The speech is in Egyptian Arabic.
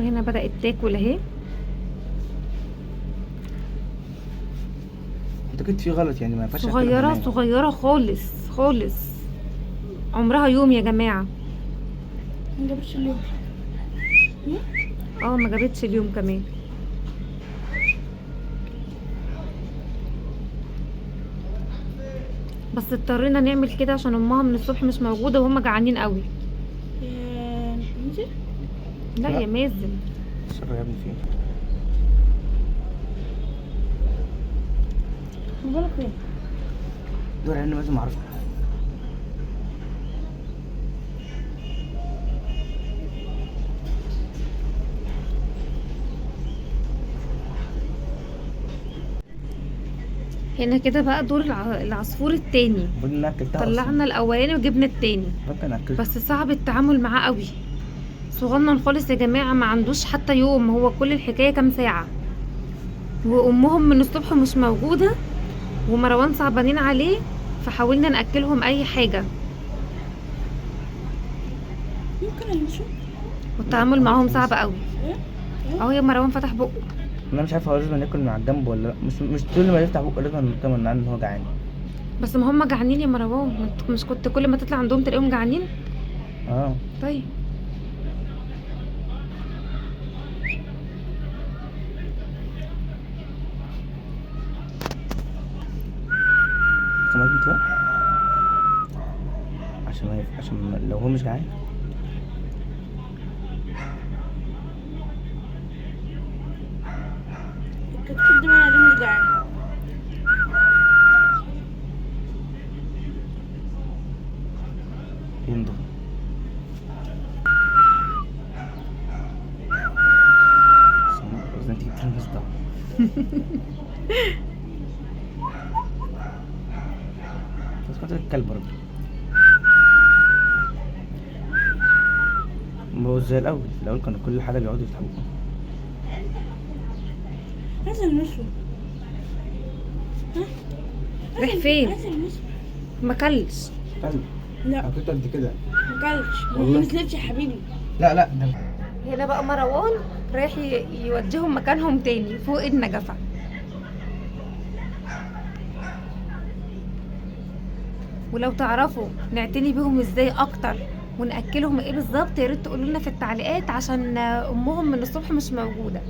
وهنا بدأت تاكل اهي. اعتقد في غلط يعني، ما ينفعش أكلها صغيرة هناك. صغيرة خالص خالص، عمرها يوم يا جماعة. ما جابتش اليوم. اه ما جابتش اليوم كمان. بس اضطرينا نعمل كده عشان امها من الصبح مش موجودة وهم جعانين قوي. يا ننزل؟ لا لا. يا مازن. الشر يا ابني فين؟ بالك فين؟ دور علينا مازن، معرفش. هنا كده بقى دور العصفور التاني. المفروض ان انا اكلتها أصلاً. طلعنا الاولاني وجبنا التاني، المفروض انا اكلتها. بس صعب التعامل معاه قوي، صغنن خالص يا جماعة، ما عندوش حتى يوم، هو كل الحكاية كام ساعة، وامهم من الصبح مش موجودة، ومروان صعبانين عليه، فحاولنا ناكلهم اي حاجة، ممكن المسه؟ والتعامل معاهم صعب قوي. اهو يا مروان فتح بقه. انا مش عارف هو لازم ياكل من على الجنب ولا لا، مش طول ما يفتح بقه لازم نطمن عنه ان هو جعان. بس ما هم جعانين يا مروان، ما انت مش كنت كل ما تطلع عندهم تلاقيهم جعانين؟ اه. طيب سمعت انت بقى؟ عشان ما عشان لو هو مش جعان. الكتكوت ده باين عليه مش جعان. ينضغ. بس انت جبت لنا صداع. بس كنت الكلب برضه ما هو زي الاول. الاول كانوا كل حاجة بيقعدوا يفتحوا بقهم. عايز المسه. ها؟ رايح فين؟ عايز المسه. ما كلش. كلب. لا. حطيت قد كده. ما كلش. ما والله. نزلتش يا حبيبي. لا لا ده هنا بقى مروان رايح يوديهم مكانهم تاني فوق النجفة. ولو تعرفوا نعتني بيهم ازاي اكتر ونأكلهم ايه بالظبط، يا ريت تقولوا لنا في التعليقات، عشان امهم من الصبح مش موجودة.